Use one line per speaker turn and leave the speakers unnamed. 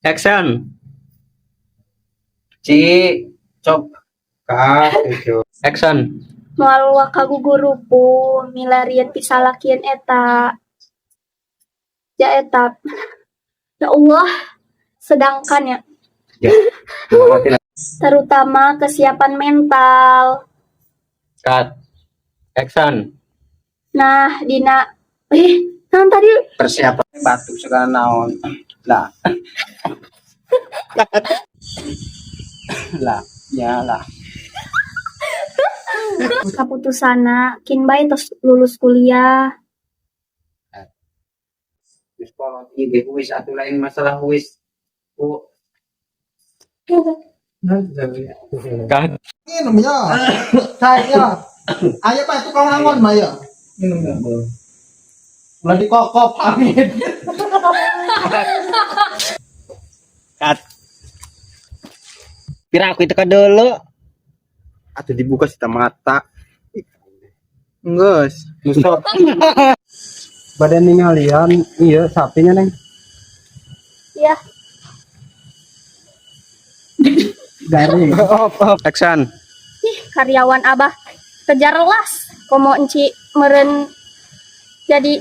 Action.
Ci, cop, ka, gitu.
Action.
Moal waka gugurupu milarian pisalakian eta. Ya eta. Ya Allah, sedangkan ya
Ya.
terutama kesiapan mental.
Cut. Action.
Nah, dina naon tadi?
Persiapan batuk segala naon. Lah. Lah, ya lah.
Kaputusana kin bae tos lulus kuliah.
Wis kolot ieu ge wis atuh, lain masalah wis. Ku
Cut.
Minum ya. Saya ya. Ayo, Pak, tukang angon mah ya. Minum ya. Ulah dikokop, pamit.
Cut. Pira aku itu dulu.
Atau dibuka sih mata. Geus,
Stop.
Badan ningalian iya sapinya, Neng.
Ya.
Garing.
Off, off. Action.
Ih, karyawan Abah kejar las komo enci meren jadi